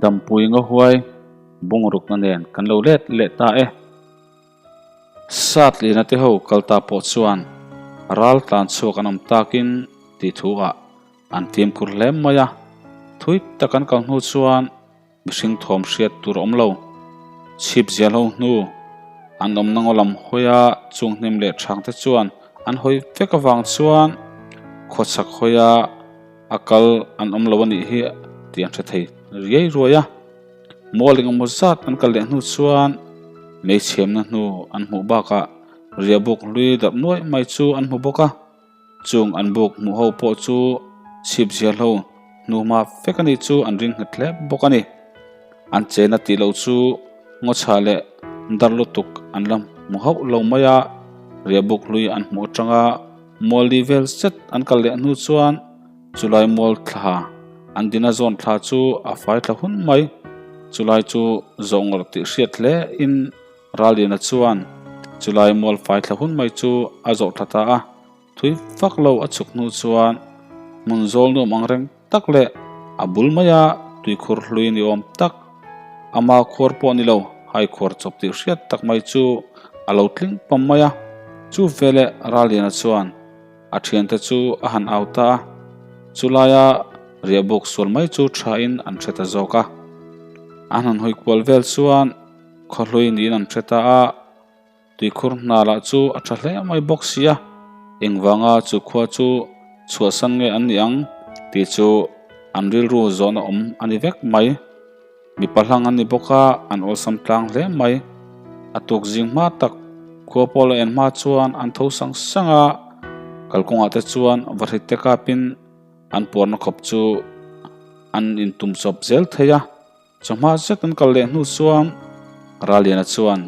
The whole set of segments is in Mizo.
Dampui Ngawhuai bungrukna nen kan lo let leh ta e. Satlina te ho kal ta pawh chuan ral tlan chhuak an awm takin tih thu ah an fimkhur hle mai a, thui tak an kal hnu chuan mihring thawm hriat tur a awm lo. Chhip zial ho hnu an awmna ngaw lam hawi a chung hnim leh thang te chuan an hawi vek avang chuan khawchhak hawi a a kal an awm lo a nih hi tih an hre thei riai ruai a. Mual engemaw zat an kal leh hnu chuan meichhiamna hnu an hmuh bakah riahbuk hlui darh nuaih mai chu an hmu bawk a. Chung an buk hmuh ho pawh chu chhip ziahlo hnu hma vek a nih chu an ring nghet hle bawk a ni. An chena tih loh chu ngawchhah leh dar lutuk an la hmu hauh lo mai a, riahbuk hlui an hmuh atanga mual li vel zet an kal leh hnu chuan chulai mual thla an dina zawn thla chu a fai thla hun mai. Chulai chu zawh ngawrh tih hriat hle in Ralliana chuan chulai mual fai thla hun mai chu a zawh thla ta a, thui vak lo a chhuk hnu chuan hmun zawl nuam ang reng tak leh a bul maia tuikhur hlui ni awm tak, ama khuar pawh ni lo, hai khuar chawp tih hriat tak mai chu a lo tling pam mai a. Chu veleh Ralliana chuan a thiante chu a han au ta a, chulaia riahbuk sual mai chu thain an hre ta zawk a. An han hawi kual vel chuan Khawhlui niin an hre ta a, tuikhur hna lah chu a tha hle mai bawk si a, engvanga chu khua chu chhuahsan nge an nih ang tih chu an rilru zawhna awm a ni vek mai. Mipa hlang an ni bawk a, an awlsam tlang hle mai. A tuk zing hma tak khua pawh la en hma chuan an tho sang sang a, kalkawngah te chuan vahrit te kapin an puarna khawp chu an intum chawp zel thei a. Chawhma zet an kal leh hnu chuan Raliana chuan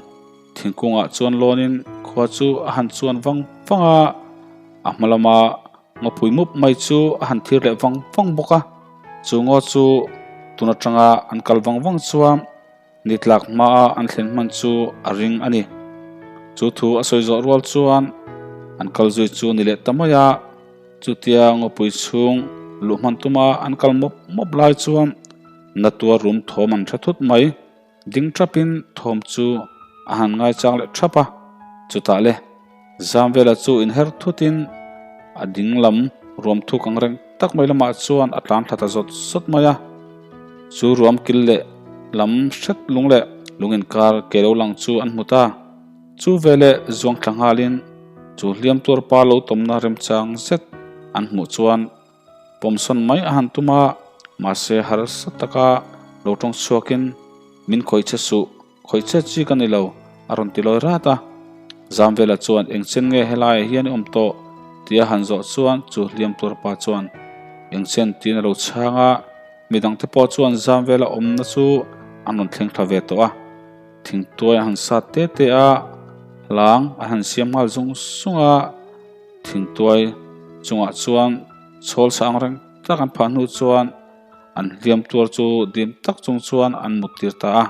thingkungah chuan lawnin khua chu a han chuan vang vang a, a hma lama ngawpui mup mai chu a han thir leh vang vang bawk a. Chu ngaw chu tun atanga an kal vang vang chuan ni tlak hmaa an thlen hman chu a ring a ni. Chu thu a sawi zawh rual chuan an kal zui chu ni leh ta mai a. Chutia ngawpui chhung luh hman tuma an kal mawp mawp lai chuan Natua rum thawm an hre thut mai. Ding thapin thawm chu a han ngaichang leh thap a, chutah le Zamvela chu inher thutin a ding lam ruam thuk ang reng tak mai lamah chuan a tlan thla ta zawt zawt mai a. Chu ruam kil leh lam hret lung leh lung inkar ke lo lang chu an hmu ta. Chu veleh zuang thla nghalin chu hliam tuar pa lo tawmna remchang zet an hmuh chuan Pawmsawn mai a han tum a, mahse harsa taka lo tawng chhuakin, Min khawih che suh, khawih che chi ka ni lo, a rawn ti lawi rat a. Zamvela chuan, Engchen nge helaiah hian i awm tawh? tia han zawh chuan chu hliam tur pa chuan, Engchen tiin a lo chhang a, midangte pawh chuan Zamvela awmna chu an rawn thleng thla ve tawh a. Thingtuai a han sat te te a, hlang a han siam nghal zung zung a. Thingtuai chungah chuan chhawl sang reng tak an phah hnu chuan an hliam tuar chu dim tak chung chuan an mut tir ta a.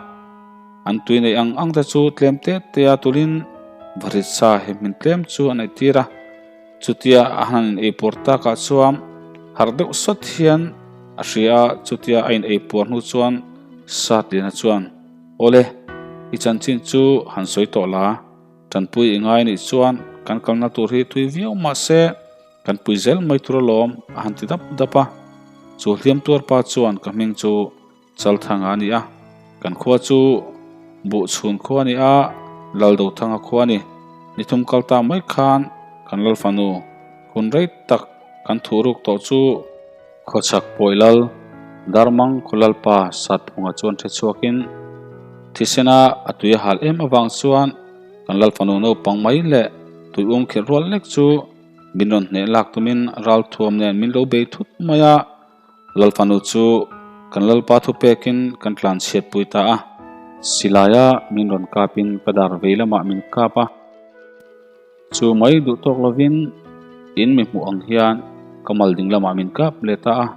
An tui neih ang ang te chu tlem te te a tulin varit sa he hmin tlem chu a neih tir a. Chutia a han in ei puar takah chuan harh deuh sawt hian a hria a, chutia a in ei puar hnu chuan Satliana chuan, Awle, i chanchin chu han sawi tawh la. Tanpui i ngai anih chuan kan kalna tur hi tui viau mah se kan pui zel mai tur alawm a han ti dap dap a. Chu hliam tuar pa chuan ka hming chu Chalthanga a ni a, kan khua chu Buhchhun khua a ni a, Laldothanga khua a ni. Nithum kal ta mai khan kan Lalfanu hun rei tak kan thuh ruk tawh chu Khawchhak pawih lal Darmang khaw lalpa Satphunga chuan hre chhuakin thisena a tui a hal em avang chuan kan lalfanu naupang mai leh tui um khirh rual lek chu min rawn hneh lak tumin ralthuam nen min lo bei thut mai a, lalfanu chu kan lalpa thupekin kan tlanchhiat pui ta a. Silaia min rawn kapin ka dar vei lamah min kap a. Chu mai duh tawk lovin in mi hmuh ang hian ka mal ding lamah min kap leh ta a,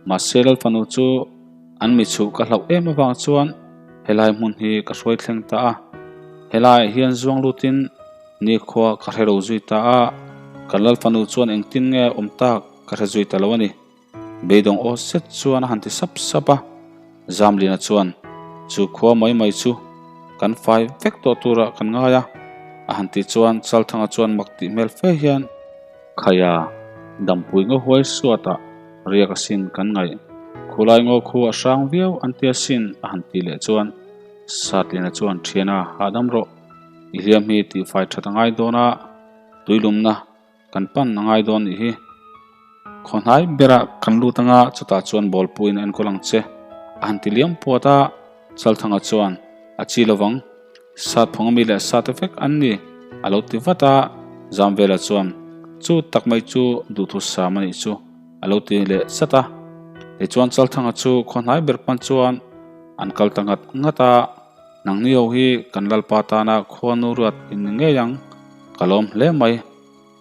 mahse Lalfanu chu an mi chhuh ka hlauh em avang chuan helai hmun hi ka hruai thleng ta a, helaiah hian zuang lutin nikhua ka hre lo zui ta a, kan Lalfanu chuan engtin nge awm tak ka hre zui ta lo a ni. Beidawng aw set chuan a han ti sap sap a. Zamliana chuan chu khua mai mai chu kan fai vek tawh turah kan ngai a, a han tih chuan Chalthanga chuan mak tih hmel fe hian, Khaia, dampui ngaw huai suatah riak asin kan ngaih, khulai ngaw khu a hrang viau an ti asin a han tih leh chuan Satliana chuan Thiana hahdam rawh, i hliam hi tihfai that a ngai dawn a, tuilumna Kan pan a ngai dawn nih hi. Khaw hnai berah kan lut anga chutah chuan ball puiin a enkawl ang che. A han ti liam puat a, Chalthanga chuan, A chi lovang, sat phawng ami leh sate vek an ni, a lo ti vat a, Zamvela chuan, Chu tak mai chu duhthusam a nih chu, a lo ti leh zat a. Tichuan Chalthanga chu khaw hnai ber pan chuan an kal ta ngat ngat a. Nangni ho hi kan Lalpa tana khuanu ruat in ni ngei ang, ka lawm hle mai,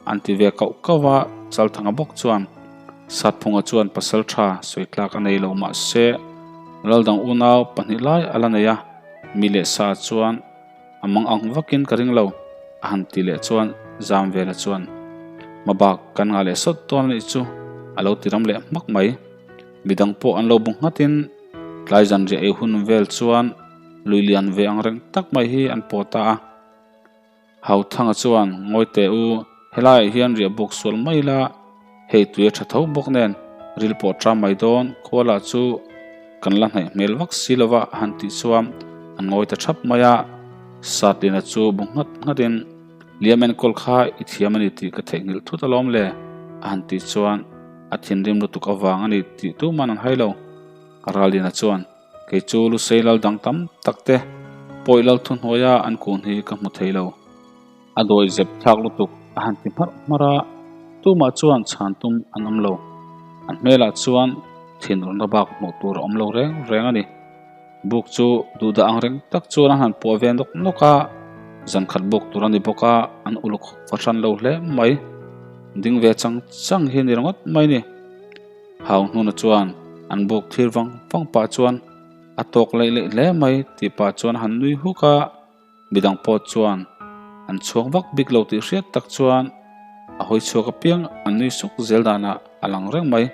an ti ve kauh kauh a, Chalthanga bawk chuan Satphunga chuan pasal tha sawi tlak a nei lo mahse Laldang unau pahnih lai a la nei a, mi leh sa chuan a mang ang vakin ka ring lo, a han ti leh chuan Zamvela chuan hmabak kan ngah leh sawt dawn a nih chu a lo ti ram leh hmak mai. Midang pawh an lo bu nghatin tlai zanriah ei hun vel chuan lui lian ve ang reng tak mai hi an pawh ta a. Hauthanga chuan ngawi teh u, helaiah hian riah buk sual mai ila, hei tui a tha tho bawk nen ril pawh ṭam mai dawn, khuala chu kan la hnaih hmel vak si lova a han tih chuan an ngawi ta ṭhap mai a. Satlina chu bu nghat nghatin Liam enkawl kha i thiam a ni tih ka theihnghilh thut alawm le a han tih chuan a thinrim lutuk avang a ni tih tuman an hai lo. Ralina chuan, Kei chu Lusei lal dang tam tak te pawi lal thuhnuaia an kun hi ka hmu thei lo. A dawi zep thlak lutuk a han ti hmarh hmarh a, tumah chuan chhan tum an awm lo. An hmelah chuan thinurna bak hmuh tur a awm lo reng reng a ni. Buk chu duhdah ang reng tak chuan an han puah ve nawk nawk a, zan khat buk tur a ni bawk a, an uluk fahran lo hle mai. Ding ve chang chang hi a ni ringawt mai ni. Hau hnuna chuan an buk thlir vang vang pah chuan a tawk laih laih hle mai tih pah chuan a han nui huk a, midang pawh chuan an chhuak vak bik lo tih hriat tak chuan a hawi chhuak apiang an nui suk zel danah a lang reng mai.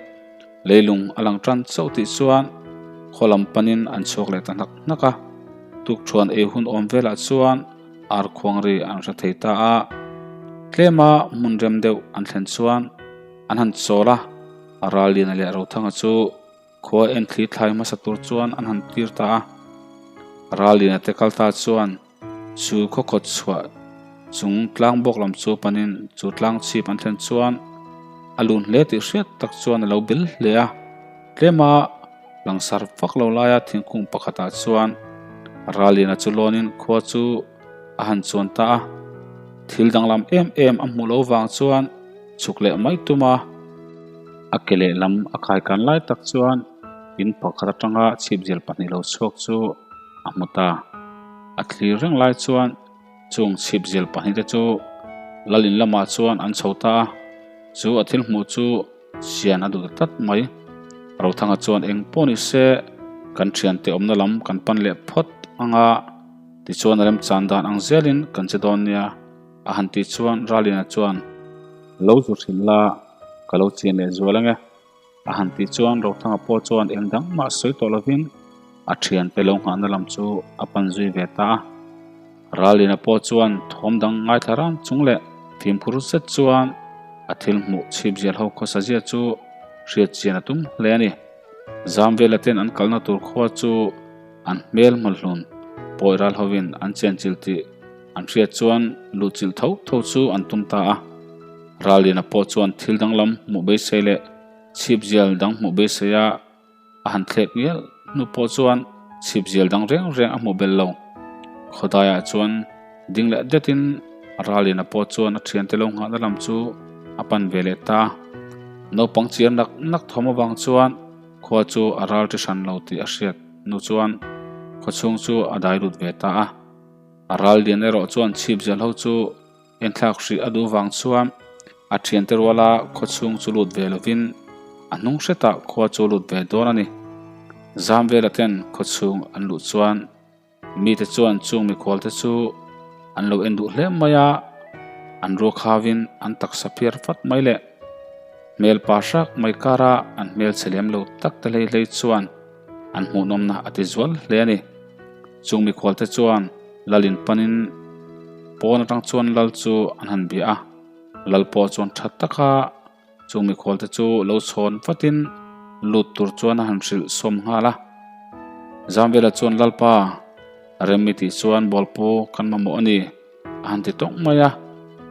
Leilung a lang tan chauh tih chuan khaw lam panin an chhuak leh ta hnak hnak a, tukthuan ei hun awm velah chuan ar khuang ri an hre thei ta a, tlema hmun rem deuh an thlen chuan An han chawl a, Ralliana leh Rothanga chu khua en thli thlai hmasa tur chuan an han tir ta a. Ralliana te kal ta chuan chu khaw khawt chhuah chung tlang bawk lam chu panin chu tlang chhip an thlen chuan a lun hle tih hriat tak chuan a lo bil hle a. Tlema langsar vak lo laia thingkung pakhatah chuan Ralliana chu lawnin khua chu a han chuan ta a. Thil danglam em em a hmuh loh vang chuan Chhuk leh mai tum a, a ke lehlam a khaikan lai tak chuan in pakhat atanga chhipzial pahnih lo chhuak chu a hmu ta. A thlir reng lai chuan chung chhipzial pahnih te chu lal in lamah chuan an chho ta a, chu a thil hmuh chu sian a duh ta tlat mai. Rothanga chuan eng pawh ni se kan thiante awmna lam kan pan leh phawt anga tichuan a remchan dan ang zelin kan che dawn nia. A han tih chuan Ralina chuan, Lo zu hrilh la, ka lo chian leh zual ange. A han tih chuan Rothanga pawh chuan eng dang mah sawi tawh lovin a thiante lo nghahna lam chu a pan zui ve ta a. Ralina pawh chuan thawm dang ngaithla ran chung leh fimkhur zet chuan a thil hmuh chhip zial ho khawsa zia chu hriat chian a tum hle a ni. Zamvela ten an kalna tur khua chu an hmel hmalhlun pawi ral hovin an chenchilh tih An hriat chuan luhchilh tho tho chu an tum ta a. Ralliana pawh chuan thil danglam hmuh beisei leh chhipzial dang hmuh beiseia a han thlek ngial hnu pawh chuan chhipzial dang reng reng a hmuh bel lo. Khawdaiah chuan ding leh detin Ralliana pawh chuan a thiante lo nghahna lam chu a pan ve leh ta a. Naupang chiar nak nak thawm avang chuan khua chu a ral ṭi hran lo tih a hriat hnu chuan khawchhung chu a dai lut ve ta a. A ral lian erawh chuan chhip zel ho chu enthlak hrih a duh vang chuan a thiante ruala khaw chhung chu lut ve lovin a hnung hretah khua chu lut ve dawn a ni. Zam vela ten khaw chhung an luh chuan mite chuan chung mikhual te chu an lo en duh hle mai a, an ruakhauin an taksa phiar fat mai leh hmel pa hrak mai kara an hmelchhe lem lo tak te hlei hlei chuan. an hmuhnawmna a ti zual hle a ni. Chung mikhualte chuan lal in panin pawn atang chuan lal chu an han bia a, lal pawh chuan tha taka chung mikhualte chu lo chhawn vatin lut tur chuan a han hrilh sawm nghal a. Zamvela chuan Lalpa, rem i tih chuan bawlpu kan mamawh a ni. A han ti tawng mai a,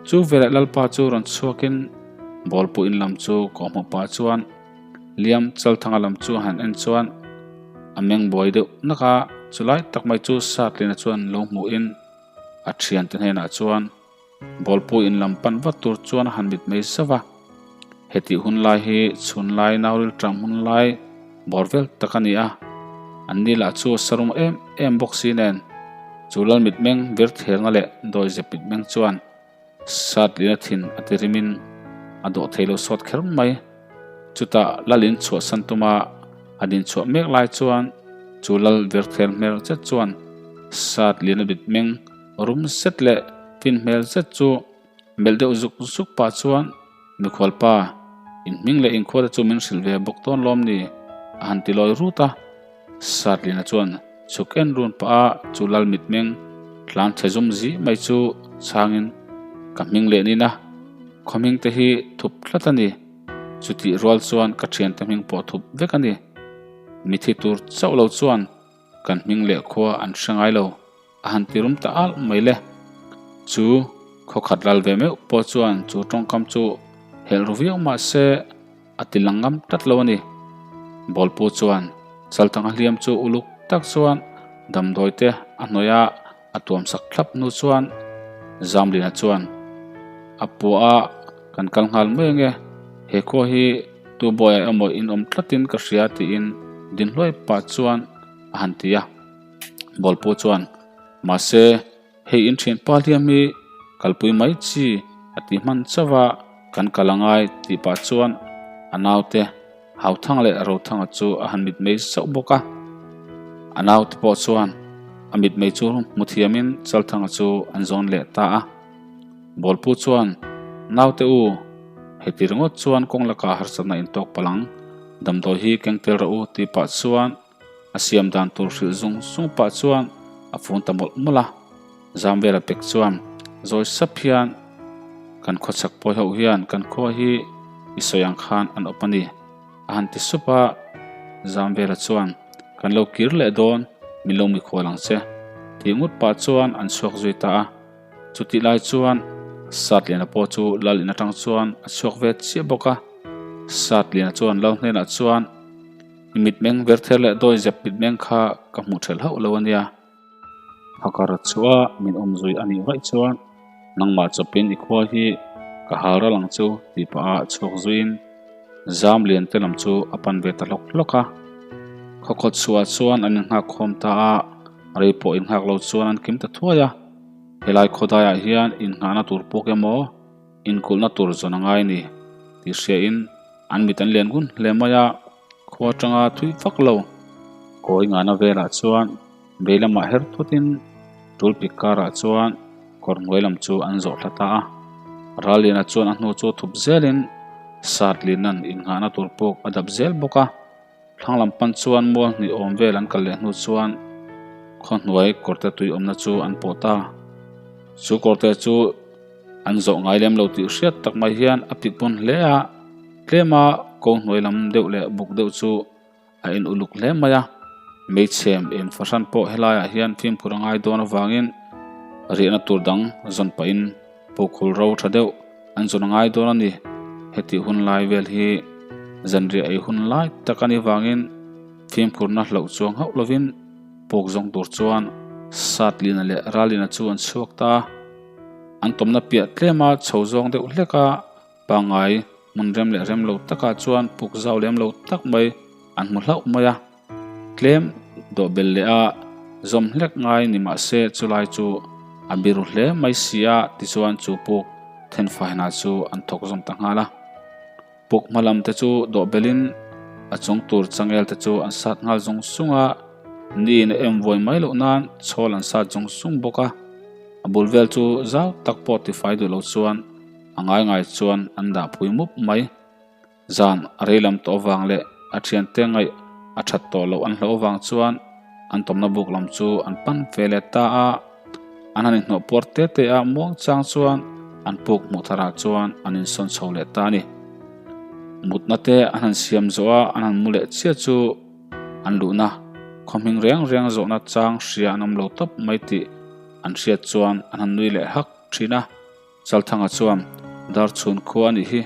chu veleh Lalpa chu rawn chhuakin bawlpu in lam chu kawhhmuh pah chuan Liam Chalthanga lam chu a han en chuan a meng buai deuh nak a, chulai tak mai chu Satlina chuan lo hmuhin a thiante hnenah chuan bawlpu in lam pan vat tur chuan a han mit mai zauh a. Hetih hun lai hi chhun lai nauril tang hmun lai bawr vel tak a ni a, an ni lah chu a sarum em em bawk si nen chu lal mitmeng vir thelna leh dawizep mitmeng chuan sat lina thin a ti rimin a dawh thei lo sawt kher mai. Chutah lal in chhuahsan tuma a din chhuah mek lai chuan chu lal vir thel hmel zet chuan sat lina mitmeng rum zet leh fin hmel zet chu Melh deuh zuk zuk pah chuan, Mikhualpa, in hming leh inkhuate chu min hrilh ve bawk dawn lawm ni? a han ti lawi rut a. Satlina chuan chhuk en run pah a chu lal mitmeng tlan chhe zum zi mai chu chhangin, Ka hming leh nina, khaw hming te hi thup tlat a ni. Chutih rual chuan ka thiante hming pawh thup vek a ni. Mithi tur chauh lo chuan kan hming leh khua an hre ngai lo. A han ti rum ta alh mai le. Chu khaw khat lal ve meuh pawh chuan chu tawngkam chu helh ru viau mah se a ti lang ngam tlat lo a ni. Bawlpu chuan Chaltanga hliam chu uluk tak chuan damdawi te a hnawih a, a tuam sak thlap hnu chuan Zamlina chuan a pua a, Kan kal nghal mai ange, he khua hi tu bawiah emaw in awm tlatin ka hria tiin dinhluai pah chuan a han ti a. Bawlpu chuan, Mahse, hei in thian pa hliam hi kalpui mai chi a ti hman chauh a, kan kal angai tih pah chuan a naute Hauthanga leh Rothanga chu a han mitmei sauh bawk a. A naute pawh chuan a mitmei chu hmu thiamin Chalthanga chu an zawn leh ta a. Bawlpu chuan, Naute u, heti ringawt chuan kawng lakah harsatna in tawk palh ang, damdawi hi keng tel rawh u tih pah chuan A siam dan tur hrilh zung zung pah chuan a fun ta mawlh mawlh a. Zamvela pek chuan zawi sap hian kan khawchhak pawi ho hian kan khua hi i sawi ang khan an awp a ni a han ti sup a. Zamvela chuan kan lo kir leh dawn min lo mikhual ang che tih ngut pah chuan an chhuak zui ta a. Chutih lai chuan Satliana pawh chu lal in atang chuan a chhuak ve chiah bawk a. Satliana chuan lal hnenah chuan I mitmeng verther leh dawi zep mitmeng kha ka hmuh ṭhelh hauh lo a nia. Phakar chhuah min awm zui a nih vaih chuan nangmah chawpin i khua hi ka hal ral ang chu tih pah a chhuak zuiin zam lian te lam chu a pan ve ta hlawk hlawk a. Khawkhawt chhuah chuan an innghak khawm ta a, rei pawh innghak lo chuan an kim ta thuai a. Helai khawdaiah hian innghahna tur pawk emaw Inkulhna tur zawn a ngai a ni tih hriain an mit an lian ngun hle mai a, khua atanga thui vak lo. Kawi ngahna velah chuan vei lamah her thutin tul pik karah chuan kawr hnuai lam chu an zawh thla ta a. Ralliana chuan a hnu chu thup zelin Satliana'n innghahna tur pawk a dap zel bawk a. Thlang lam pan chuan mual hnih awm vel an kal leh hnu chuan khaw hnuai kawrte tui awmna chu an pawh ta. Chu kawrte chu an zawh ngai lem lo tih hriat tak mai hian a pik pawn hle a, tlema ko hnuai lam deuh leh buk deuh chu a en uluk hle mai a. Meichhem en fahran pawh helaiah hian fimkhur a ngai dawn avangin riahna tur dang zawn pahin Pukhul ro tha deuh an zawn a ngai dawn a ni. Hetih hun lai vel hi zanriah ei hun lai tak a nih vangin fimkhurna hlauh chuang hauh lovin puk zawng tur chuan Satlina leh Ralina chu an chhuak ta a. An tawmna piah tlema chho zawng deuh hlek a pangngai hmun rem leh rem lo takah chuan puk zau lem lo tak mai an hmu hlauh mai a. Tlem dawh belh leh a zawm hlek ngai ni mah se chulai chu a biru hle mai si a tichuan chu puk thenfaina chu an thawk zawm ta nghal a. Puk hma lam te chu dawh belhin a chung tur changel te chu an sat nghal zung zung a, niin a em vawi mai loh nan chhawl an sat zung zung bawk a. A bul vel chu zau tak pawh tifai duh lo chuan a ngai ngai chuan an dah phui mup mai. Zan a rei lam tawh avang leh a thiante ngaih A that tawh loh an hlauh avang chuan an tawmna buk lam chu an pan ve leh ta a. An han inhnawh puar te te a, muang chang chuan an puk hmuh tharah chuan an insawn chho leh ta a ni. Mutna te an han siam zawh a, an han mu leh chiah chu an luhna khaw hming reng reng zawhna chang hria an awm lo tawp mai tih an hriat chuan an han nui leh hak thin a. Chalthanga chuan Darchhun khua a nih hi,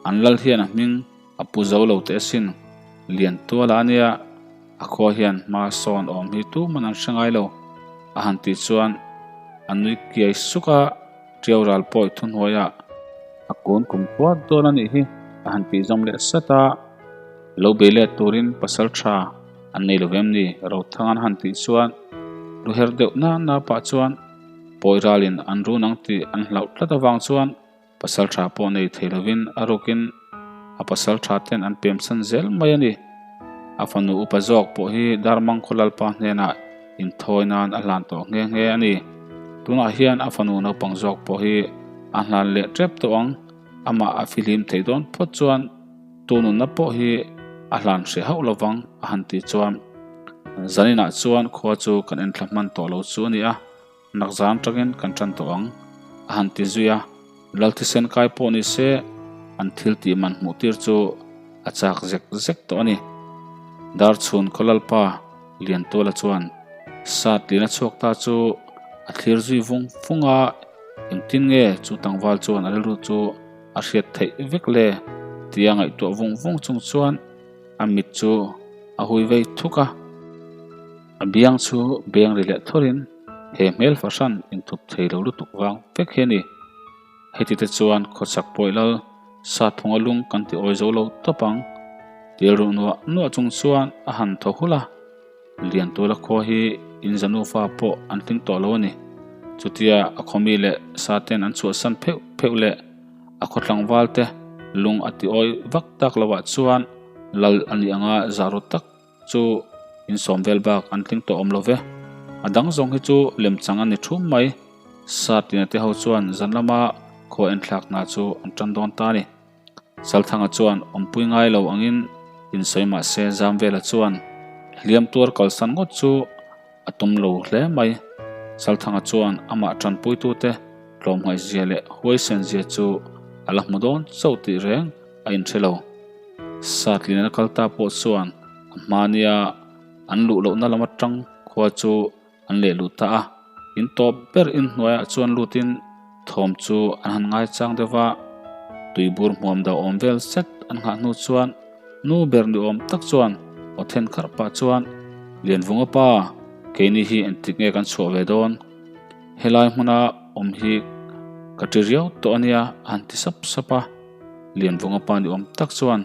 an lal hian a hming a pu zo lo teh asin, lian tuala a nia, a khua hian hma sawn awm hi tuman an hre ngai lo, a han tih chuan a nui kiai suk a, Tiau ral pawi thuhnuaiah a kun kum khuat dawn a nih hi, a han tih zawm leh sat a, lo bei let turin pasal tha an nei lo vem ni, Rothanga an han tih chuan lu her deuh na na pah chuan Pawi ralin an run ang tih an hlauh tlat avang chuan pasal tha pawh nei thei lovin a rukin a pasal tha ten an pemsan zel mai a ni. A fanu upa zawk pawh hi Darmang khaw lalpa hnenah inthawi nan a hlan tawh nghe nghe a ni. Tunah hian a fanu naupang zawk pawh hi a hlan leh tep tawh ang, amah a fihlim theih dawn phawt chuan tu nunna pawh hi a hlan hreh hauh lovang a han tih chuan zaninah chuan khua chu kan enthla hman tawh lo chu a ni a. Nakzan tangin kan tan tawh ang, a han ti zui a. Lal thisen kai pawh ni se, an thil tih man hmuh tir chu a chak zek zek tawh a ni. Darchhun khaw lalpa Liantuala chuan sat lina chhuak ta chu a thlir zui vung vung a, engtin nge chu tlangval chuan a rilru chu a hriat theih vek le tia ngaihtuah vung vung chung chuan a mit chu a hui vei thuk a. A biang chu beng ri leh thawrin he hmel fahran inthup thei lo lutuk vang vek hi a ni. Heti te chuan khawchhak pawih lal Satphunga lung kan ti awi zo lo tawp ang. Tel ruh nuah nuah chung chuan a han thaw hulh a, Liantuala khua hi in za nufa pawh an tling tawh lo a ni. Chutia a khawmi leh sa ten an chhuahsan pheuh pheuh leh a khaw tlangval te lung a ti awi vak tak lovah chuan lal a nih anga zah ru tak Chu insawm vel bak an tling tawh awm lo ve. A dang zawng hi chu lemchang a ni thum mai. Satina te ho chuan zan lama khaw enthlak hna chu an tan dawn ta a ni. Salthanga chuan awmpui ngai lo angin insawi mah se Zamvela chuan hliam tuar kalsan ngawt chu a tum lo hle mai. Salthanga chuan amah tanpuitute tlawmngaihzia leh huaisenzia chu a la hmu dawn chauh tih reng a inhre lo. Satlina kal ta pawh chuan a hmania an luh lohna lam atang khua chu an leh lut ta a, in tawp ber in hnuaiah chuan lutin thawm chu an han ngaichang deuh va, tuibur hmuam dau awm vel zet an nghah hnu chuan nu ber ni awm tak chuan aw then kharh pah chuan Lianvunga pa keini hi engtik nge kan chhuah ve dawn? Helai hmuna awm hi ka ti riau tawh a nia a han ti sap sap a. Lianvunga pa ni awm tak chuan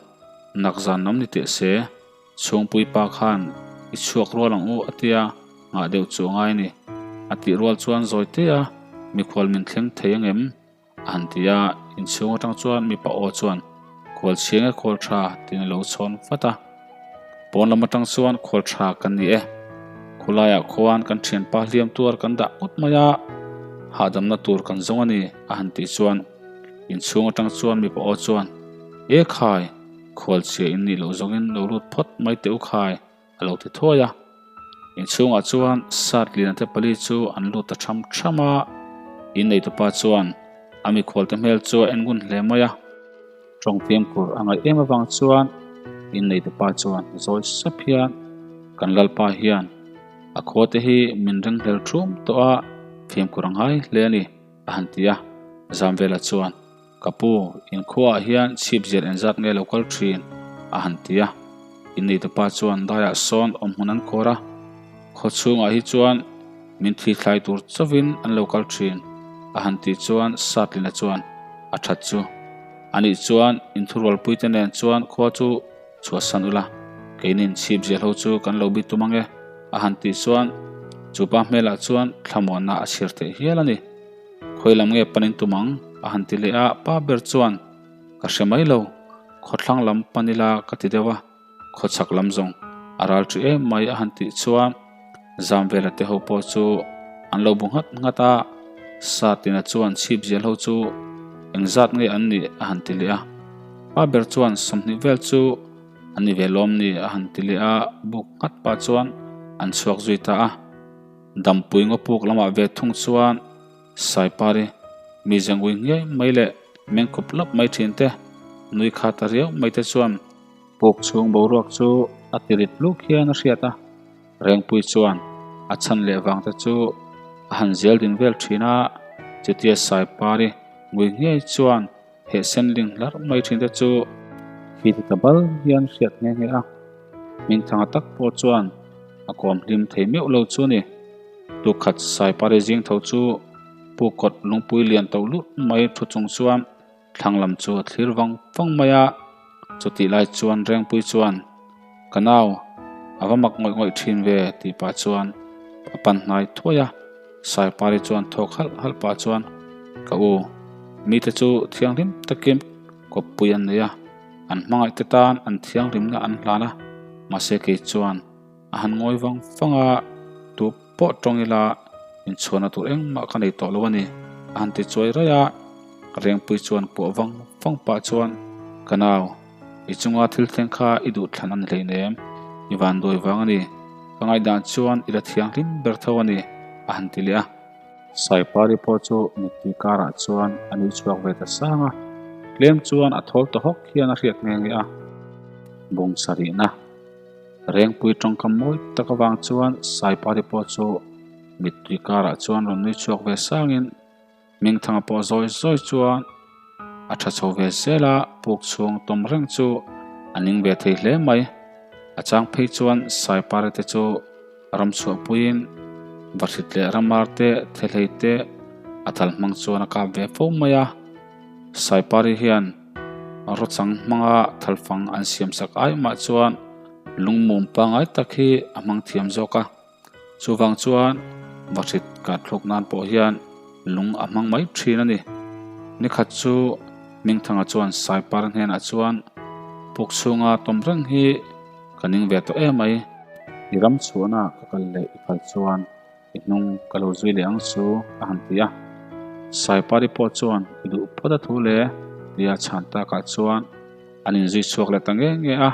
nak zan lam ni teh se, chhungpui pa khan i chhuak rual ang u a tia ngah deuh chu a ngai a ni. A tih rual chuan zawi te a, mikhual min thleng thei ang em? A han ti a, inchhung atang chuan mipa aw chuan khual chhiang e khual tha tiin a lo chhawn vat a. Pawn lam atang chuan khual tha kan ni e. Khulaiah khuan kan thianpa hliam tuar kan dah ngawt mai a, hahdamna tur kan zawng a ni a han tih chuan inchhung atang chuan mipa aw chuan E khai, khual chhia in nih loh zawngin lo lut phawt mai teh u khai a lo ti thuai a. Inchhungah chuan sat liana te pali chu an lut ta tham tham a, inneitupa chuan a mikhualte hmel chu a en ngun hle mai a. Tawng fimkhur a ngaih em avang chuan inneitupa chuan zawi sap hian kan lalpa hian a khua te hi min ringhlel thum tawh a, fimkhur a ngai hle a ni a han ti a. Zamvela chuan Ka pu, inkhuaah hian chhip zial engzat nge lo kal thin? a han ti a. Inneitupa chuan daiah sawn awm hmun an khawr a, khaw chhungah hi chuan min thi thlai tur chauhin an lo kal thin a han tih chuan Satlina chuan a that chu. Anih chuan inthurualpuite nen chuan khua chu chhuahsan ula, keinin chhip zial ho chu kan lo bitum ange a han tih chuan chupa hmelah chuan thlamuanna a chhir theih hial a ni. Khawi lam nge panin tum ang? a han ti leh a, pa ber chuan, Ka hre mai lo, khawthlang lam pan ila ka ti deuh a, khawchhak lam zawng a ral ṭi em mai a han tih chuan Zamvela te ho pawh chu an lo bu nghat nghat a, Satina chuan chhip zial ho chu engzat nge an nih a han ti leh a, pa ber chuan 20 vel chu. A ni ve lawm ni a han ti leh a, buk nghat pah chuan an chhuak zui ta a. Dampui ngawpuk lamah ve thung chuan Saipari mi zengui nghiai mai leh mengkawp lap mai thin te, nui kha ta riau mai te chuan puk chhung boruak chu a ti rit luk hian a hriat a. Rengpui chuan a chhan leh vang te chu a han zel din vel thin a, chutia Saipari ngui nghiai chuan He sen ling hlarh mai thin te chu khi ti ta bal hian hriat nghe nghe a, Hmingthanga tak pawh chuan a kawm hlim thei meuh lo chu a ni. Tukhat Saipari zing tho chu Pu Kawt lungpui lian to lut mai thu chung chuan thlang lam chu a thlir vang vang mai a, chutih lai chuan Rengpui chuan Ka nau, a va mak ngawih ngawih thin ve tih pah chuan a pan hnai thuai a, Saipari chuan thawk halh halh pah chuan Ka u, mite chu thianghlim takin kawppui an nei a, an hmangaih te tan an thianghlimna an hlan a, mahse kei chuan a han ngawi vang vang a, tu pawh tawng ila inchhuahna tur engmah ka nei tawh lo a ni, a han ti chuai raih a, Rengpui chuan puah vang vang pah chuan Ka nau, I chunga thil thleng kha i duh thlan a ni hleinem, i van dawi vang a ni. Ka ngaihdan chuan i la thianghlim ber tho a ni, a han ti leh a. Saipari pawh chu mittui karah chuan a nui chhuak ve ta sang a, tlem chuan a thawl ta hawk hian a hriat nghe nghe a. Bung sarihna Rengpui tawngkam mawi tak avang chuan Saipari pawh chu mittui karah chuan rawn nui chhuak ve sangin, Hmingthanga pawh zawi zawi chuan a tha chho ve zel a, puk chhung tawm reng chu a ning ve thei hle mai. A chang phei chuan Saipare te chu ram chhuahpuiin Vahrit leh Ramar te, Thehlei te a thal hmang chuan a kap ve fo mai a. Saipari hian rawchang hmanga thalfang an siamsak ai mah chuan lungmum pangngai tak hi a hmang thiam zawk a. Chuvang chuan vahrit kah thluk nan pawh hian lung a hmang mai thin a ni. Nikhat chu Hmingthanga chuan Saipar hnenah chuan puk chhunga tawm reng hi ka ning ve tawh em mai. I ram chhuahna ka kal leh i phal chuan i hnung ka lo zui leh ang chu a han ti a. Saipari pawh chuan i duh phawt a thu le tia chhan takah chuan An inzui chhuak leh ta nge nge a,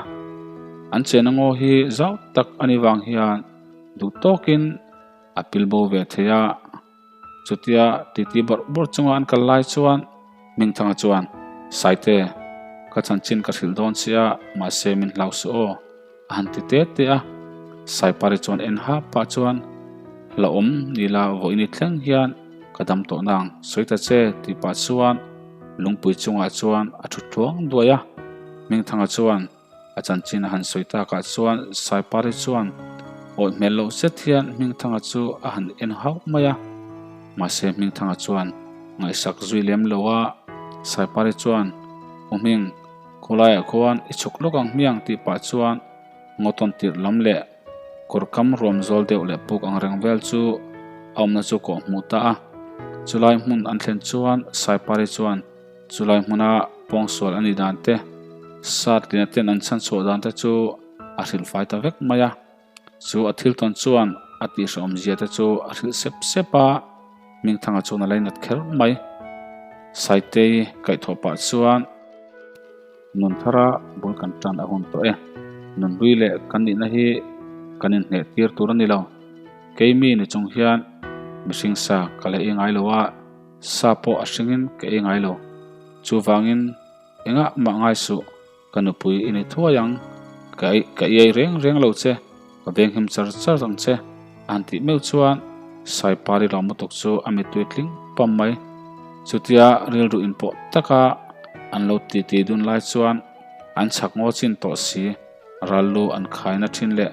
an chena ngaw hi zau tak a nih vang hian duh tawkin a pil bo ve thei a. Chutia titi bawrh bawrh chunga an kal lai chuan Hmingthanga chuan, Saite, ka chanchin ka hrilh dawn che a, mahse min hlau suh aw, a han ti te te a. Saipari chuan en hap pah chuan, Hlauhawm nila vawiin i thleng hian ka dam tawh nang, sawi ta che, tih pah chuan Lungpui chungah chuan a thu tluang duai a, Hmingthanga chuan a chanchin a han sawi takah chuan Saipari chuan awih hmel loh zet hian Hmingthanga chu a han en hauh mai a. Mahse Hmingthanga chuan ngaihsak zui lem lo a, Saipari chuan U Hming, khawlaiah khuan i chhuk lawk ang hmiang tih pah chuan ngawtawn tirh lam leh Kawr kam ruam zawl deuh leh puk ang reng vel chu a awmna chu kawh hmuh ta a. Chulai hmun an thlen chuan Saipari chuan chulai hmuna pawngsual a nih dan te, sat lina ten an chhan chhuah dan te chu a hrilh fai ta vek mai a. Chu a thil tawn chuan a tihhrehawm zia te chu a hrilh sep sep a, Hmingthanga chuan a lainat kher mai. Saitei kaihthawh pah chuan. Nun thara bul kan tan a hun tawh e. Nunhlui leh kan nihna hi kan inhneh tir tur a ni lo. Keimi ni chung hian mihring sa ka la ei ngai lo a, sa pawh a hringin ka ei ngai lo. Chuvangin engah mah ngai suh, ka nupui i ni thuai ang, ka ei ka iai reng reng lo che, ka venghim char char ang che a han tih meuh chuan Saipari lo lutuk chu a mittui tling pam mai. Chutia rilru inpawh taka an lo titi dun lai chuan an chhak ngaw chin tawh si, ral lu an khaina thin leh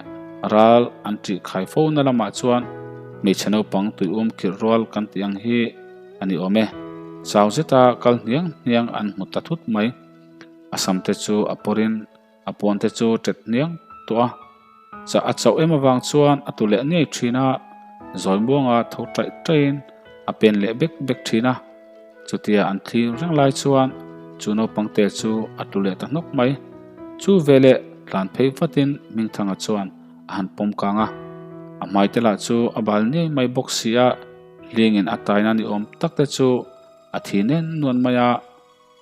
ral an tih khai fo na lamah chuan hmeichhe naupang tuium khirh rual kan tih ang hi a ni awm e. Chau zeta kal hniang hniang an hmu ta thut mai. A sam te chu a pawrin A puan te chu tet hniang tawh a, chah a chauh em avang chuan a tu leh ngei thin a, zawi muanga tho taih taihin a pen leh bek bek thin a. Chutia an thlir reng lai chuan chu naupang te chu a tlu leh ta hnawk mai. Chu veleh tlan phei vatin Hmingthanga chuan a han pawm kang a, a hmai te lah chu a bal ngei mai bawk si a, hlingin a taina ni awm tak te chu a thi nen nuan mai a.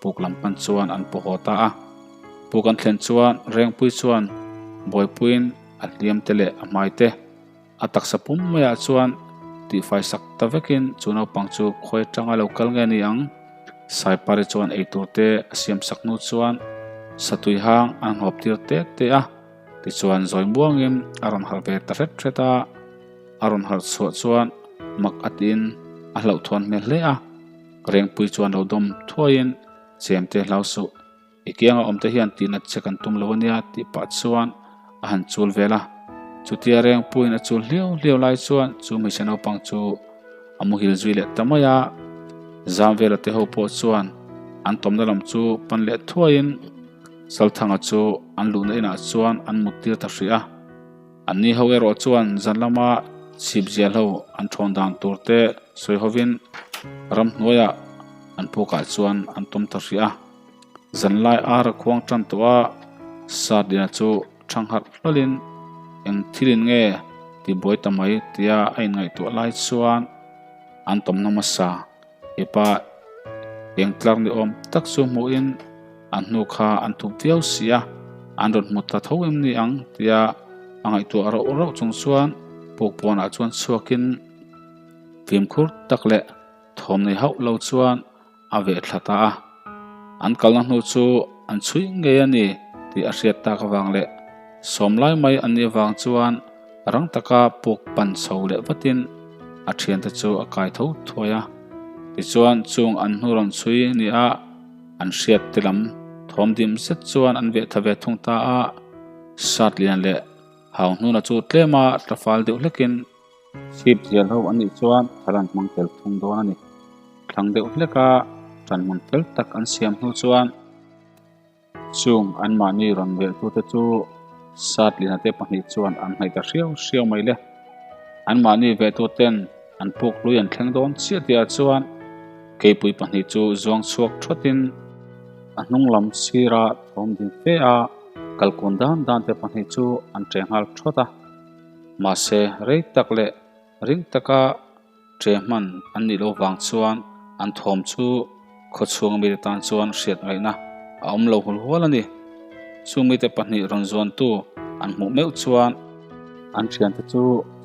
Puk lam pan chuan an paw haw ta a. Puk an thlen chuan Rengpui chuan buaipuiin a hliam te leh a hmai te a taksa pum maiah chuan tihfai sak ta vekin chu naupang chu khawi atanga lo kal nge ni ang? Saipari chuan eitur te a siam sak hnu chuan satui hang an nghawp tir te te a, tichuan zawi muangin a rawn harh ve ta hret hret a, a rawn harh chhuah chuan mak a tiin a hlauhthawn hmel hle a, Rengpui chuan lo dawm thuaiin Chemte hlau suh. I kianga awmte hian tihnat che kan tum lo ania tih pah chuan a han chul vel a. Chutia Rengpuiin a chul hliau hliau lai chuan chu hmeichhe naupang chu a muhil zui leh ta mai a. Zamvela te ho pawh chuan an tawmna lam chu pan leh thuaiin Salthanga chu an luhna inah chuan an mut tir ta hrih a. Anni ho erawh chuan zan lama chhip zial ho an thawn dan tur te sawi hovin ramhnuaiah an pukah chuan an tawm ta hrih a. Zanlai ar a khuang tan tawh a, Sardina chu thang harh hlawlin eng thilin nge ti buai ta mai tia a inngaihtuah lai chuan an tawmna hmasa ipa eng tlar ni awm tak chu hmuhin an hnu kha an thup viau si a, an rawn hmu ta tho em ni ang tia a ngaihtuah rauh rauh chung chuan puk pawnah chuan chhuakin fimkhur tak leh thawm nei hauh lo chuan a veh thla ta a, an kalna hnu chu an chhui ngei a ni tih a hriat tak avang leh sawm lai mai an nih avang chuan rang taka puk pan chho leh vatin a thiante chu a kai tho thuai a. Tichuan chung an hnu rawn chhui nia an hriat te lam thawm dim zet chuan an veh tha ve thung ta a, Satlian leh Hauhnuna chu tlema tlafal deuh hlekin Chhip zial ho an nih chuan thal an hmang tel thung dawn a ni. Thlang deuh hleka ṭanhmun fel tak an siam hnu chuan chung anmahni rawn velhtute chu Satlina te pahnih chuan an hnaih ta hriau hriau mai le. Anmahni vehtuten an puk hlui an thleng dawn chiah tihah chuan keipui pahnih chu zuang chhuak thawtin a hnung lam sira thawm ding fe a kalkun dan dan te pahnih chu an ṭe nghal thawt a. Mahse, rei tak leh ring taka ṭe hman an nih loh vang chuan an thawm chu khawchhung mite tan chuan hriat ngaihna a awm lo hul hual a ni. Chu mite pahnih rawn zuantu an hmuh meuh chuan an ṭhiante chu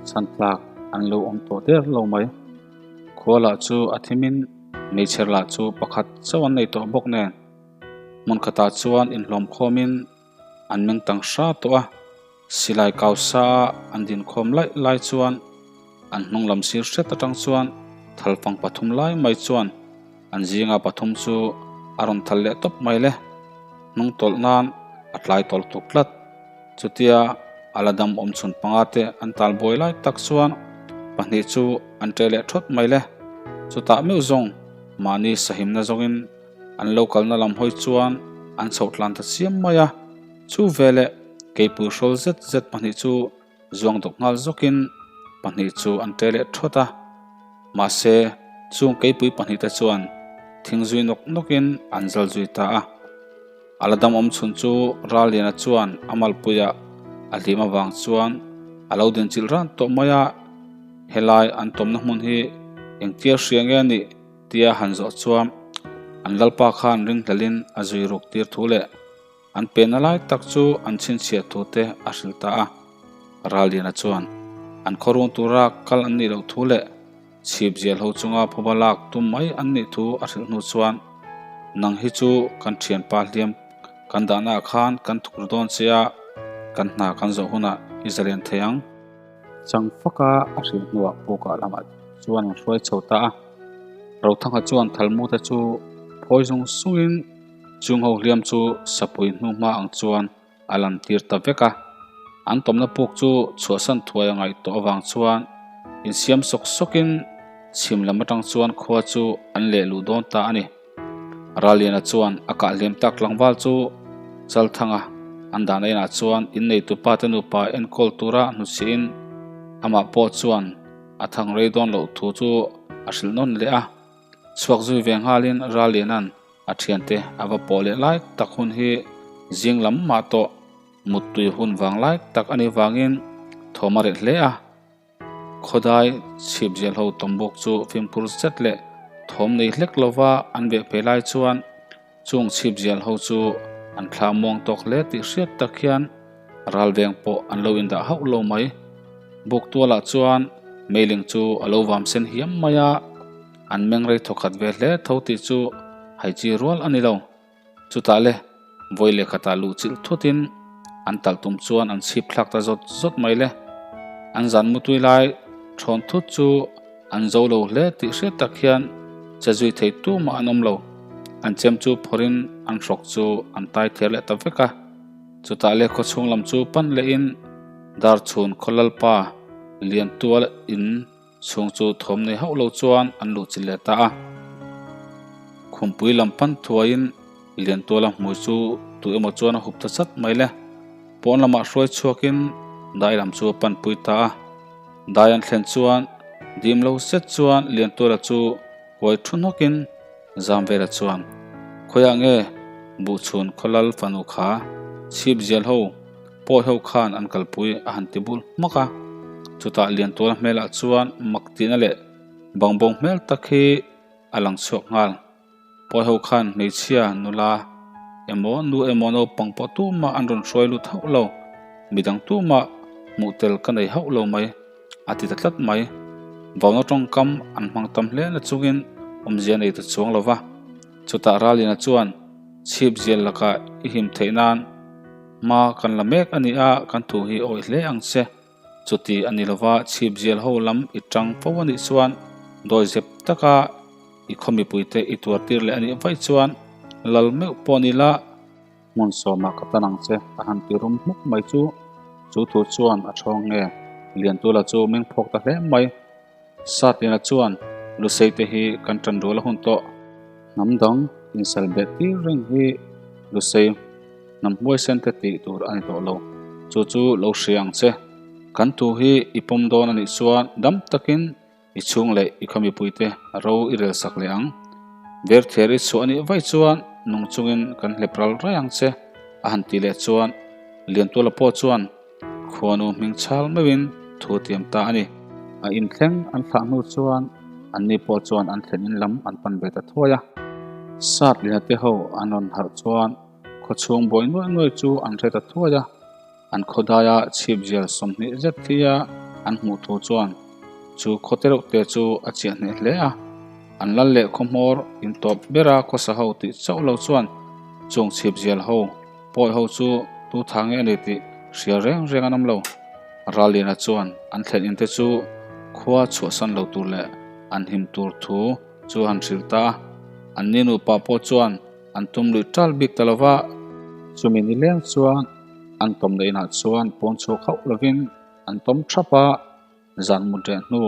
chhan tlak an lo awm tawh der lo mai. Khua lah chu a thimin meichher lah chu pakhat chauh an nei tawh bawk nen hmun khatah chuan inhlawm khawmin An meng tang hra tawh a, silai kau sa a an din khawm laih lai chuan an hnung lam sir hret atang chuan thalfang pathum lai mai chuan an zinga pathum chu a rawn thal leh tawp mai le. Hnung tawlh nan a tlai tawlh tuk tlat. Chutia a la dam awm chhun panga te an tal buai lai tak chuan pahnih chu an ṭe leh thawt mai le. Chutah meuh zawng mahni sahimna zawngin An lo kalna lam hawi chuan an chhoh tlan ta chiam mai a, chu veleh keipui hrawl zet zet pahnih chu zuang dawk nghal zawkin pahnih chu an ṭe leh ṭhawt a. Mahse, chung keipui pahnih te chuan thing zui nawk nawkin an zal zui ta a. A la dam awm chhun chu Ralliana chuan a malpuiah a hlim avang chuan a lo dinchilh ran tawh mai a, helai an tawmna hmun hi engtia hria nge a nih? Tia han zawh chuan an lalpa khan ringhlelin a zui ruk tir thu leh an penna lai tak chu an chhinchhiah thu te a hrilh ta a. Ralliana chuan an khawrung tura kal an nih loh thu leh chhip zial ho chunga phuba lak tum mai an nih thu a hrilh hnu chuan nang hi chu kan thianpa hliam kan dahnaah khan kan thur dawn che a, kan hna kan zawh hunah i zalian thei ang. Chang faka a hrilh hnuah pukah lamah chuan an hruai chho ta a. Rothanga chuan Thalmute chu phawi zung zungin chung ho hliam chu sapui hnu hma ang chuan a lan tir ta vek a. An tawmna puk chu chhuahsan thuai a ngaih tawh avang chuan insiam sawk sawkin chhim lam atang chuan khua chu an leh luh dawn ta a ni. Ralliana chuan a kah hliam tak tlangval chu Chalthanga an dahna inah chuan inneitupa te nupa enkawl tura hnuchhihin amah pawh chuan a thang rei dawn loh thu chu a hrilh nawn leh a. Chhuak zui ve nghalin Ralliana'n a thiante a va pawh leh lai tak hun hi zing lam mah tawh muttui hun vang lai tak a nih vangin thawm a reh hle a. Khawdai chhip zial ho tawm bawk chu fimkhur zet leh thawm nei hlek lova an veh phei lai chuan chung chhip zial ho chu An thla muang tawk hle tih hriat tak hian ralveng pawh an lo indah hauh lo mai. Buk tualah chuan meiling chu a lo vam sen hiam mai a, an meng rei thawkhat ve hle tho tih chu haichi rual a ni lo. Chutah le, vawi leh khatah luh chilh thutin an talh tum chuan an chhip thlak ta zawt zawt mai le. An zan mutui lai thawn thut chu an zo lo hle tih hriat tak hian che zui thei tumah an awm lo. An chem chu phawrhin an hrawk chu an tai ther leh ta vek a. Chutah le khawchhung lam chu pan lehin Darchhun khaw lalpa Liantual in Chhung chu thawm nei hauh lo chuan an luh chilh leh ta a. Khumpui lam pan thuaiin Liantuala hmui chu tu emaw chuan a hup ta chat mai le. Pawn lamah hruai chhuakin dai lam chu a panpui ta a. Dai an thlen chuan dim lo zet chuan Liantuala chu huai thu hnawkin Zamvela chuan, Khawiah nge Buhchhun khawlal fanu kha chhip zial ho Pawi ho khan an kalpui a han ti bul hmak a, chutah Liantuala hmelah chuan mak tihna leh bangbawng hmel tak hi a lang chhuak nghal. Pawi ho khan hmeichhia nula emaw nu emaw naupang pawh tumah an rawn hruai lut hauh lo, midang tumah hmuh tel ka nei hauh lo mai a ti ta tlat mai. Vauna tawngkam an hmang tam hle na chungin awmzia nei ta chuang lo va, chutah Ralina chuan chhip zial lakah i him theih nan, Hma kan la mek a ni a, kan thu hi awih hle ang che. Chuti a ni lova chhip zial ho lam i tang fo a nih chuan dawi zep taka i khaw mipuite i tuar tir leh a nih vaih chuan lal meuh pawh ni la, hmun sawmah ka tan ang che a han ti rum hmuk mai chu chu thu chuan a thawng nge Liantula chu meng phawk ta hle mai. Satliana chuan Lusei te hi kan tan rual a hun tawh. Hnam dang insal beh tir reng hi Lusei hnam huaisen te tih tur a ni tawh lo. Chu chu lo hria ang che. Kan thu hi i pawm dawn a nih chuan dam takin i chhung leh i khaw mipuite ro i rel sak leh ang. Verther i chhuah a nih vaih chuan nung chungin kan hlep ral rai ang che a han tih leh chuan Liantuala pawh chuan Khuanu hming chhal meuhin thu tiam ta a ni. A inthleng an thlah hnu chuan anni pawh chuan an thlen in lam an pan ve ta thuai a. Satliana te ho an rawn harh chuan khawchhung buai nuai nuai chu an hre ta thuai a. An khawdaia chhipzial 20 zet thia an hmuh thu chuan chu khaw te reuh te chu a chiah hneh hle a. An lal leh khawhmawr intawp bera khawsa ho tih chauh lo chuan chung chhipzial ho Pawi ho chu tu tha nge a ni tih hria reng reng an awm lo. Ralliana chuan an thlen in te chu khua chhuahsan lo tur leh an him tur thu chu a han hrilh ta a. An ni nupa pawh chuan an tum luih tal bik ta lo va. Chumi ni leng chuan an tawmna inah chuan pawn chhuak hauh lovin an tawm thap a. Zan mut reh hnu,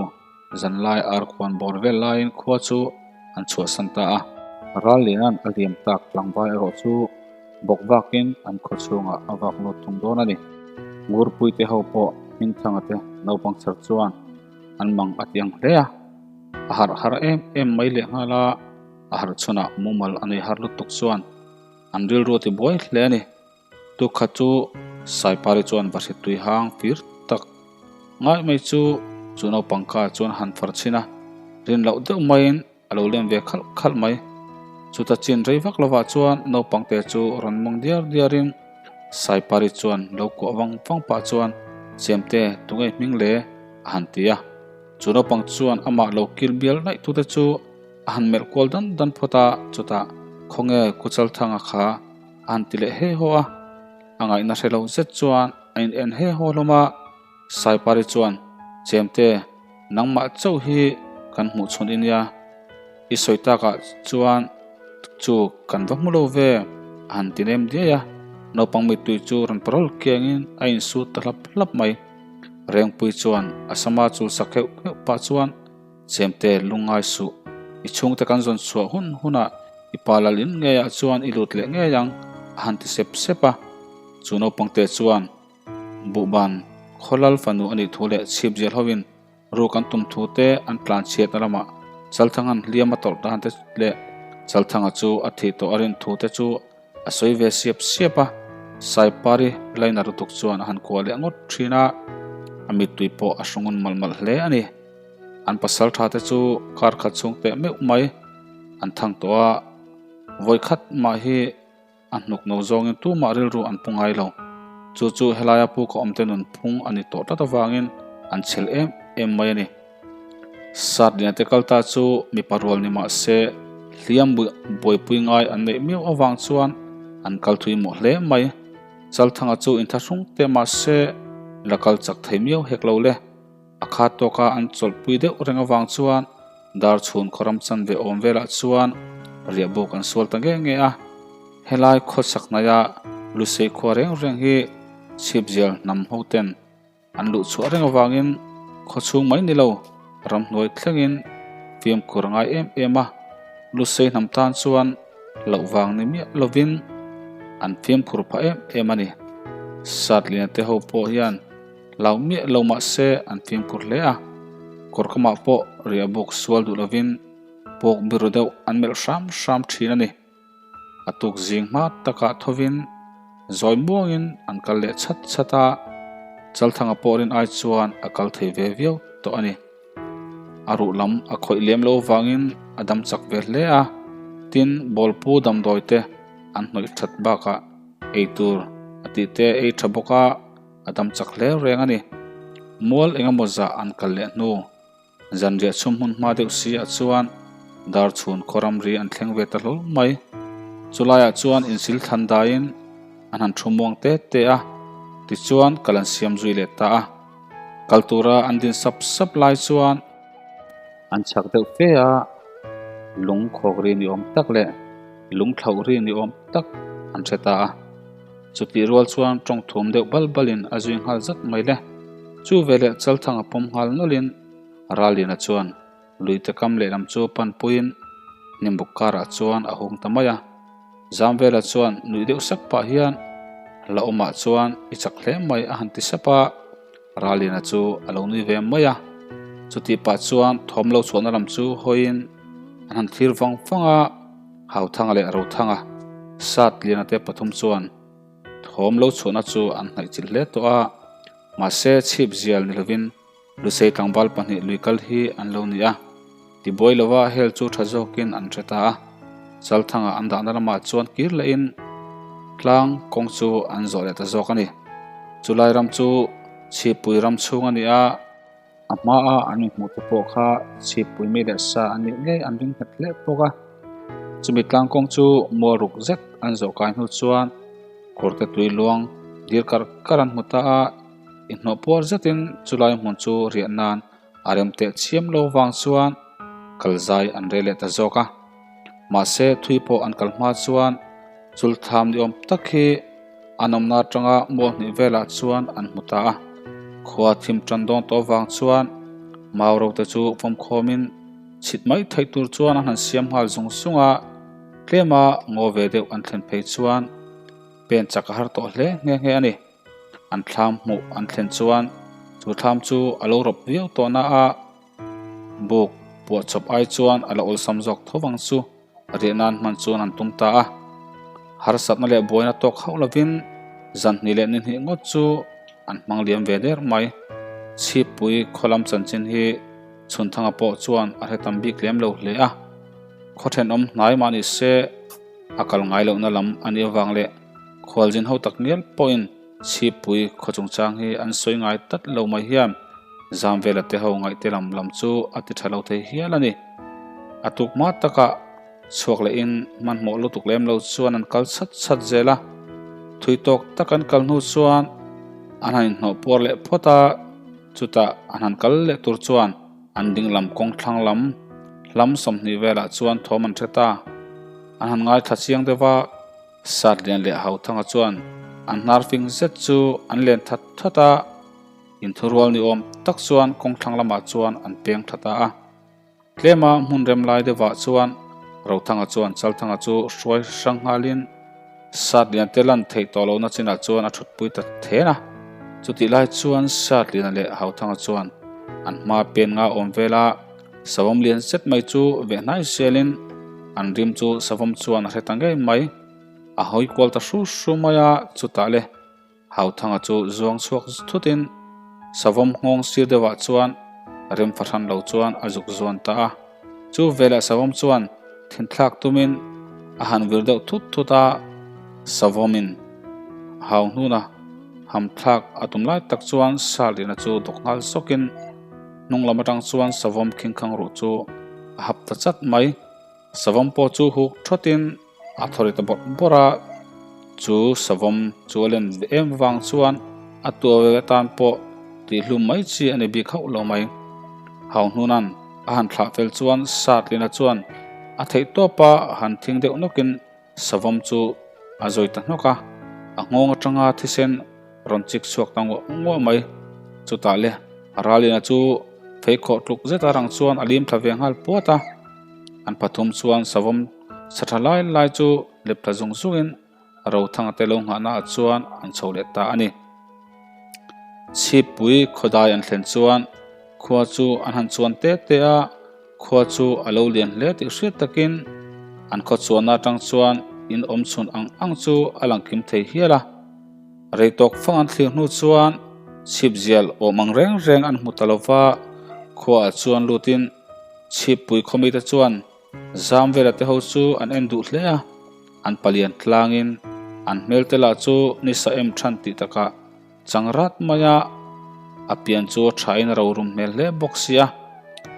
zanlai ar khuan bawr vel laiin khua chu an chhuahsan ta a. Ralliana'n a liam tak tlangval erawh chu bawk vakin an khaw chhungah a vak lut thung dawn a ni. Ngurpuite ho pawh Hmingthanga te naupang chher chuan an mang a ti ang hle a. A harh har em em mai lehnghal a, a harh chhunah mumal a nei har lutuk chuan an rilru a ti buai hle a ni. Tukhat chu Saipari chuan va hrit tui hang fir tak ngai mai chu chu naupang kha chuan a han far chhin a, rin loh deuh maiin a lo lem ve khalh khalh mai. Chuta chin rei vak lovah chuan naupang te chu rawn mawng diar diarin Saipari chuan lo kuah vang vang pah chuan Chemte tunge hming le a han ti a. Chu naupang chuan amah lo kil bial daih tute chu a han melh kual dan dan phawt a, chutah khawnge Kuchalthanga kha A han ti leh he haw a, a ngaihna hre lo zet chuan a in en he haw hlawm a. Saipari chuan, Chemte, nangmah chauh hi kan hmuh chhun i nia, i sawi takah chuan chu kan va hmu lo ve, a han ti nem diai a. Naupang mittui chu rawn parawl kiangin a insut ta hlap hlap mai. Rengpui chuan a sama chul sak heuh heuh pah chuan, Chemte lungngai suh, i chhungte kan zawn chhuah hun hunah i pa lal in ngeiah chuan i lut leh ngei ang, a han ti sep sep a. Chu naupangte chuan Buhban khawlal fanu a nih thu leh chhipzial hovin ruk an tum thu te an tlan chhiatna lamah Chalthanga'n hliam a tawrh dan te leh Chalthanga chu a thih tawh a rin thu te chu a sawi ve siap siap a, Saipari laina lutuk chuan a han kuah leh ngawt thin a, a mittui pawh a hrungun malh malh hle a ni. An pasal tha te chu kar khat chhung teh meuh mai an thang tawh a, vawi khat mah hi. a hnuk no zawngin tumah rilru an pu ngai lo. Chu chu helaia pu ka awmte nunphung a ni tawh tlat avangin an chhel em em mai a ni. Satliana te kal ta chu mipa rual ni mah se hliam buaipui ngai an neih miau avang chuan an kal thui mawh hle mai. Chalthanga chu inthlahrung teh mah se la kal chak thei miau hek lo le. A khat tawka an chawlhpui deuh reng avang chuan dar chhun khawram chanve awm velah chuan riah buk an sual ta nge nge a. Helai khawchhak hnaia Lusei khua reng reng hi chhipzial hnam hoten an luh chhuah reng avangin khawchhung mai ni lo ramhnuai thlengin fimkhur a ngai em em a. Lusei hnam tan chuan hlauh vang ni miah lovin an fimkhur phah em em a ni. Satliana te ho pawh hian Hlau miah lo mah se an fimkhur hle a, kawr kamah pawh riah buk sual duh lovin pawk biru deuh an melh hram hram thin a ni. A tuk zing hma takah thovin zawi muangin an kal leh chhat chhat a, Chalthanga pawh rin ai chuan a kal thei ve viau tawh a ni. A ruh lam a khawih lem lo vangin a dam chak ve hle a, tin bawlpu damdawi te an hnawih that bakah eitur a tih te ei tha bawk a, A dam chak hle reng a ni. Mual engemaw zah an kal leh hnu, zanriah chhum hmun hma deuh si ah chuan dar chhun khaw ramri an thleng ve ta hlawl mai. Chulaiah chuan insil thlan daiin an han thu muang te te a, tichuan kal an siam zui leh ta a. Kal tura an din sap sap lai chuan an chhak deuh fe a, lung khawk ri ni awm tak leh lung thlauh ri ni awm tak an hre ta a. Chutih rual chuan tawng thum deuh bal balin a zui nghal zat mai le. Chu veleh Chalthang a pawm nghal nawlhin Ralliana chuan luite kam lehlam chu panpuiin hnimbuk karah chuan a hung ta mai a. Zamvela chuan nuih deuh sak pah hian la awmah chuan i chak hle mai a han ti sap a, Ralliana chu a lo nui ve mai a. Chutih pah chuan thawm lo chhuahna lam chu hawiin an han thlir vang vang a. Hauthanga leh Rothanga, Satliana te pathum chuan thawm lo chhuahna chu an hnaih chilh hle tawh a, mahse chhip zial ni lovin Lusei tlangval pahnih lui kal hi an lo ni a, tibuai lova hel chu tha zawkin an hre ta a, Chalthanga an dahna lamah chuan kir lehin tlang kawng chu an zawh leh ta zawk a ni. Chulai ram chu Chhippui ram chhung a ni a. A hmaa an inhmuh te pawh kha chhippui mi leh sa an nih ngei an ring nghet hle bawk a. Chumi tlangkawng chu mual ruk zet an zawh kai hnu chuan kawrte tui luang dir kar kar an hmu ta a, inhnawh puar zetin chulai hmun chu riah nan a rem teh chiam lo vang chuan kal zai an rei leh ta zawk a. Mahse thui pawh an kal hma chuan chultham ni awm tak hi An awmna atanga mual hnih velah chuan an hmu ta a, khua thim tan dawn tawh avang chuan mau ro te chu fawmkhawmin chhit mai theih tur chuan an han siam nghal zung zung a, tlema ngaw ve deuh an thlen phei chuan pen chak a har tawh hle nghe nghe a ni. An thlam hmuh an thlen chuan chu thlam chu a lo rawp viau tawh na a, buk puahchawp ai chuan a la awlsam zawk tho vang chu. Riah nan hman chuan an tum ta a, harsatna leh buaina tawk hauh lovin zan hnih leh ni hnih ngawt chu an hmang liam ve der mai. Chhippui khawlam chanchin hi Chhunthanga pawh chuan a hre tam bik lem lo hle a, khaw thenawm hnai mah ni se a kal ngai lohna lam a nih avang leh khualzin ho tak ngial pawhin Chhippui khaw chungchang hi an sawi ngai tlat lo mai hian Zamvela te ho ngaihte lam lam chu a ti tha lo thei hial a ni. A tuk hma takah chhuak lehin hmanhmawh lutuk lem lo chuan an kal chhat chhat zel a, thui tawk tak an kal hnu chuan an han inhnawh puar leh phawt a, chutah an han kal leh tur chuan an ding lam kawng thlang lam hlam 20 velah chuan thawm an hre ta. An han ngaithla chiang deuh a, Satlian leh Hauthanga chuan an hnar fing zet chu an len that that a, Inthurual ni awm tak chuan kawng thlang lamah chuan an peng tha ta a. Tlema hmun rem lai deuhah chuan Rothanga chuan Chalthanga chu hruai hrang nghalin Satliana te lan theih tawh lohna chinah chuan a thutpui ta then a. Chutih lai chuan Satliana leh Hauthanga chuan an hma pen nga awm vela savawm lian zet mai chu veh hnai selin an rim chu savawm chuan a hre ta ngei mai. A hawi kual ta hru hru mai a, chutah le. Hauthanga chu zuang chhuak thutin savawm nghawng sir deuhah chuan rem fahran lo chuan a zuk zuan ta a. Chu velah savawm chuan thinthlak tumin a han vir deuh thut thut a. Savawmin hau hnuna ham thlak a tum lai tak chuan Salina chu dawk nghal zawkin hnung lam atang chuan Savawm khingkhang ruh chu a hap ta chat mai. Savawm pawh chu huk thawtin a thaw ri ta bawrh bawrh a, chu savawm chu a len ve em vang chuan a tua ve atan pawh tihhlum mai chi a ni bik hauh lo mai. Hauhnuna'n a han thlah fel chuan Satlina chuan a theih tawp a han thing deuh nawkin savawm chu a zawi ta hnawk a, a nghawng atanga thisen rawn chik chhuak ta nguah nguah mai. Chutah le Ralina chu pheikhawh tluk zet a rang chuan a lim thla ve nghal puat a. An pathum chuan savawm sa tha lai lai chu lep thla zung zungin Rothanga te lo nghahna ah chuan an chho leh ta a ni. Chhippui khawdai an thlen chuan khua chu an han chuan te te a, khua chu a lo lian hle tih hriat takin an khaw chuanna atang chuan in awm chhun ang ang chu a lang kim thei hial a. Rei tawk fang an thlir hnu chuan chhipzial awm ang reng reng an hmu ta lova, khua ah chuan lutin Chhippui khawmite chuan Zamvela te ho chu an en duh hle a, an palian tlangin an hmel te lah chu nisa em than tih takah chang rat mai a, a pian chu a thain a rorum hmel hle bawk si a,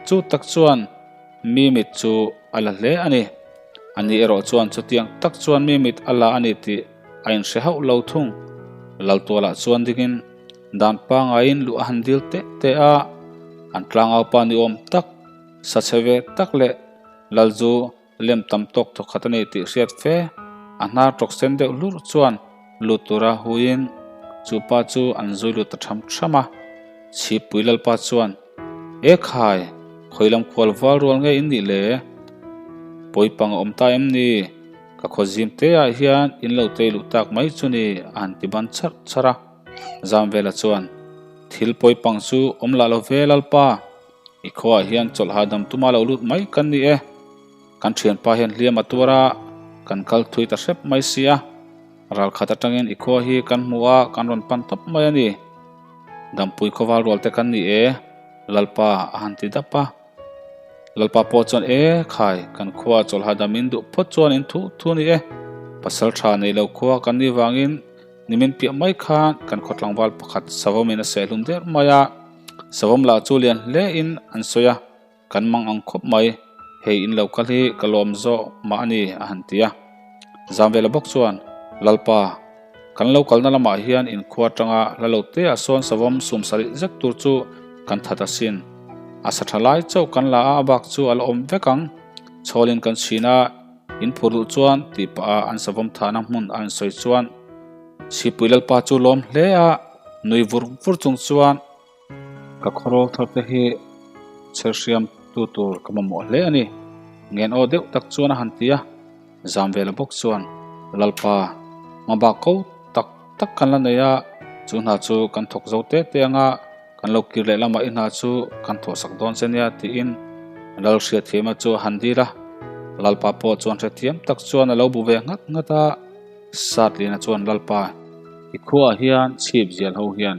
chu tak chuan mi mit chu a la hle a ni. Ani erawh chuan chutiang tak chuan mi mit a la a ni tih a inhre hauh lo thung. Laltualah chuan dingin Dan pangaiin luh a han dil teh teh a, an tlangaupa ni awm tak, sa chhe ve tak leh lal zu lem tam tawk thawkhat a ni tih hriat fe, a hnar tawk sen deuh hlur chuan lut tura huiin chu pa chu an zui lut ta tham tham a. Chhippui Lalpa chuan, E khai, khawi lam khual val rual nge in nih le? Pawipang a awm ta em ni? Ka khaw zim te ah hian in lo tei luh tak mai chu ni a han ti ban charh charh a. Zamvela chuan, Thil pawi pang chu awm lah lo ve Lalpa, i khuaah hian chawlh hahdam tuma lo lut mai kan ni e. Kan thianpa hian hliam a tuar a, kan kal thui ta hrep mai si a. Ral khat atangin i khua hi kan hmu a, kan rawn pan tawp mai a ni. Dampui khawval rual te kan ni e, Lalpa a han ti dap a. Lalpa pawh chuan, E khai, kan khua chawlh hahdam in duh phawt chuan in thu thu a ni e. Pasal tha nei lo khua kan nih vangin Nimin piah mai khan kan khaw tlangval pakhat savawmin a sehhlum der mai a, savawm lah chu lian hle in an sawi a, kan mang ang khawp mai, hei in lo kal hi ka lawm zawh mah a ni a han ti a. Zamvela bawk chuan, Lalpa, kan lo kalna lamah hian inkhua atanga hla lo te ah sawn savawm sum sarih zek tur chu kan that asin, a sa tha lai chauh kan la a, a bak chu a la awm vek ang, chhawlin kan chhin a, In phur duh chuan tih pah a an savawm thahna hmun a an sawi chuan Sipui Lalpa chu lawm hle a, nui vur vur chung chuan ka khawrawl thar te hi chher hriam tu tur ka mamawh hle a ni. Ngen aw deuh tak chuan a han ti a, Zamvela bawk chuan Lalpa hmabak ko tak tak kan la nei a, chu hna chu kan thawk zo te te anga kan lo kir leh lamah i hna chu kan thawhsak dawn che nia tiin Lal Hriathiama chu a han dil a, Lalpa pawh chuan hrethiam tak chuan a lo bu ve nghat nghat a, Satliana chuan Lalpa i khuaah hian chhip zial ho hian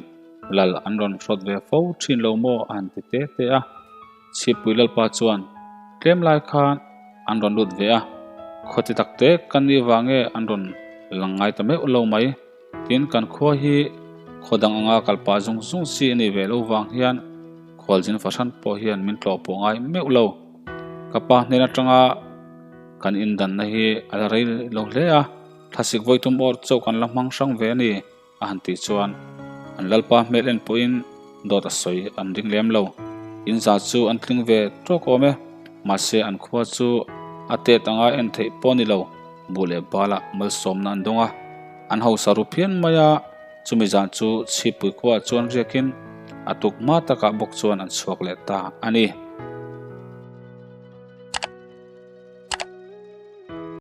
Lal an rawn hrawt ve fo thin lo maw a han ti te te a. Chhippui Lalpa chuan tlem lai khan an rawn lut ve a, khawti tak te kan nih vang nge an rawn lang ngai ta meuh lo mai. Tin, kan khua hi khaw dang anga kal pah zung zung si a nih ve lo vang hian khualzin fahran pawh hian min tlawh pawh ngai meuh lo. Ka pa hnen atanga kan indanna hi a la rei lo hle a, thlasik vawitum awr chauh kan la hmang hrang ve a ni. A han tih chuan an lalpa hmel en pawhin dawt a sawi an ring lem lo. In za chu an tling ve tawk awm e, mahse an khua chu a tet anga en theih pawh a ni lo. Buh leh balah malsawmna an dawng a, an hausa ru phian mai a, chumi zan chu chhipui khuaah chuan riakin a tuk hma takah bawk chuan an chhuak leh ta a ni.